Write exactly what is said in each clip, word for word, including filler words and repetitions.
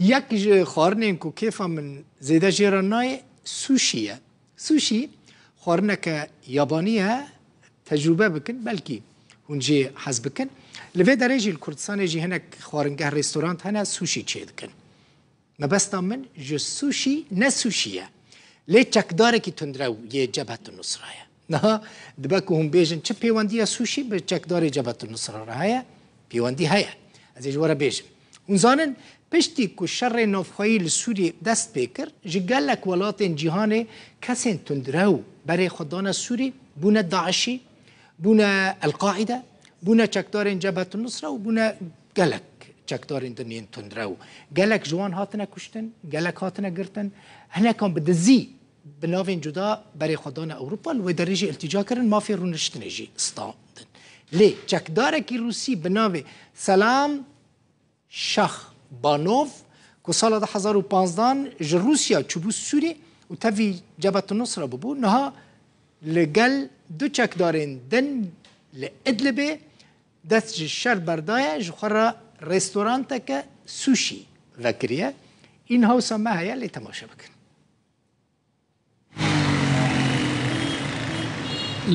Yek ji xwarinên ku kêfa min zêde jê re nayê, sushi ye. Sushi xwarineke yabanî ye, tecrûbe bikin, belkî hûn jê hez bikin. Li vê derê jî li Kurdistanê jî hinek xwaringeh, restorant hene, sushi çêdikin. Mebesta min ji sushi, ne sushi ye. Lê çekdarekî tundrew yê Cebhetun Nusra ye. Niha dibe ku hûn bêjin, çi pêwendiya sushi bi çekdarê Cebhetun Nusra re heye? Pêwendî heye. Ez ê ji we re bêjim. Hûn zanin, piştî ku şerê navxweyî li Sûriyê dest pê kir, ji gelek welatên cîhanê kesên tundrew berê xwe dane Sûrî, bûne DAIŞî, bûne El-Qaîde, bûne çekdarên Cebhetun Nusra û bûne gelek çekdarên din yên tundrew. Gelek ji wan hatine kuştin, gelek hatine girtin. Hinekan bi dizî, bi navên cuda berê xwe dane Ewropa, li wê derê jî îltîca kirin, mafê rûniştinê jî standin. Lê çekdarekî Rûsî bi navê Selam Şahbanov, ku sala du hezar û panzdan ji Rûsya çûbû Sûrî û tevî Cebhetun Nusra bûbû, niha li gel du çekdarên din li Idlibê dest ji şer berdaye, ji xwe re restoranteke sushi vekiriye. În hawsa me heye, lê temaşe bikin.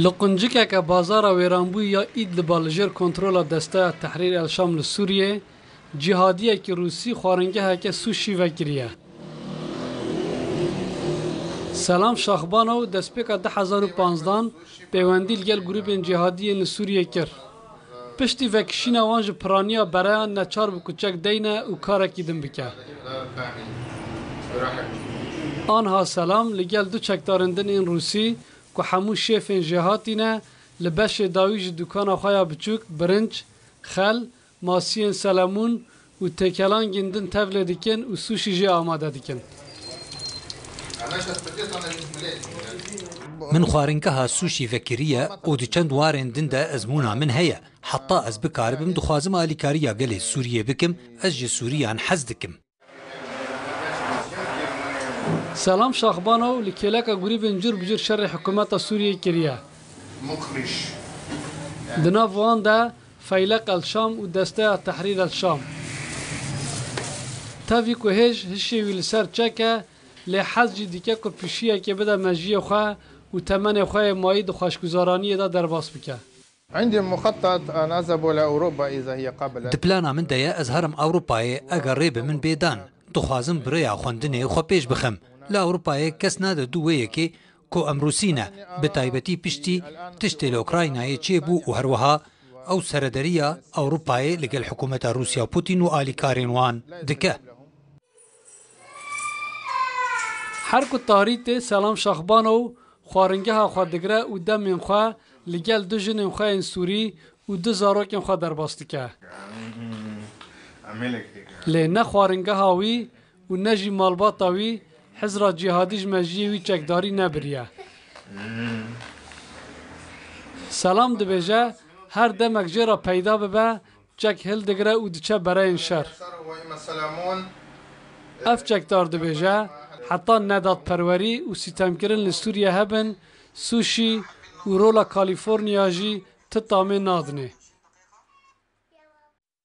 Li quncikeke bazara wêranbûyî ya Îdliba li jêr kontrola Desteya Tehrîr El Şam li Sûriyê, cîhadiyekî Rûsî xwaringeheke sushi vekiriye. Selam Şaxbano destpêka du hezar û panzdan pêwendî li gel grûpên cîhadî yên li Sûriyê kir. Piştî vekişîna wan ji piraniya bereyan neçar bû ku çek deyne û karekî din bike. Anha Selam li gel du çekdarên din ên Rûsî ku hemû şêfên jêhatî ne, li beşê dawî ji dukana xwe ya biçûk birinc, xel, masiyên selemûn û têkelangên din tevlê dikin û sûşî jê amade dikin. Min xwaringeha sûşî vekiriye û di çend warên din de ezmûna min heye. Heta ez bikaribim, dixwazim alîkariya gelê Sûriyê bikim, ez ji Sûriyan hez dikim. Selam Şaxbano li kêleka grûbên cur bi cur şerê hikûmeta Sûriyê kiriye. Di nav wan de Feyleq El Şam û Desteya Tehrîr El Şam. Tevî ku hêj hişê wî li ser çek e, lê hez jî dike ku pişiyekê bide mejiyê xwe û temenê xwe yê mayî di xweşguzaraniyê de derbas bike. Di plana min de ye ez herim Ewropayê eger rê bi min bê dan. Dixwazim bi rêya xwendinê xwe pêş bixim. Li Ewropayê kes nade dû wê yekê ku em Rûsî ne, bi taybetî piştî tiştê li Ukraynayê çêbû û herwiha ew serederiya Ewropayê li gel hikûmeta Rûsya Pûtîn û alîkarên wan dike. Her ku tarî tê Selam Şaxbano xwaringeha xwe digre û demên xwe li gel du jinên xwe yên Sûrî û du zarokên xwe derbas dike. Lê ne xwaringeha wî û ne jî malbata wî hizra cîhadî ji mejiyê wî çekdarî nebiriye. Selam dibêje, her demek jê re peyda bibe, çek hildigire û diçe bereyên şer. Ev çekdar dibêje, heta nedadperwerî û sîtemkirin li Sûriye hebin, sûşî û rola Kalîforniya jî ti tamê nadinê.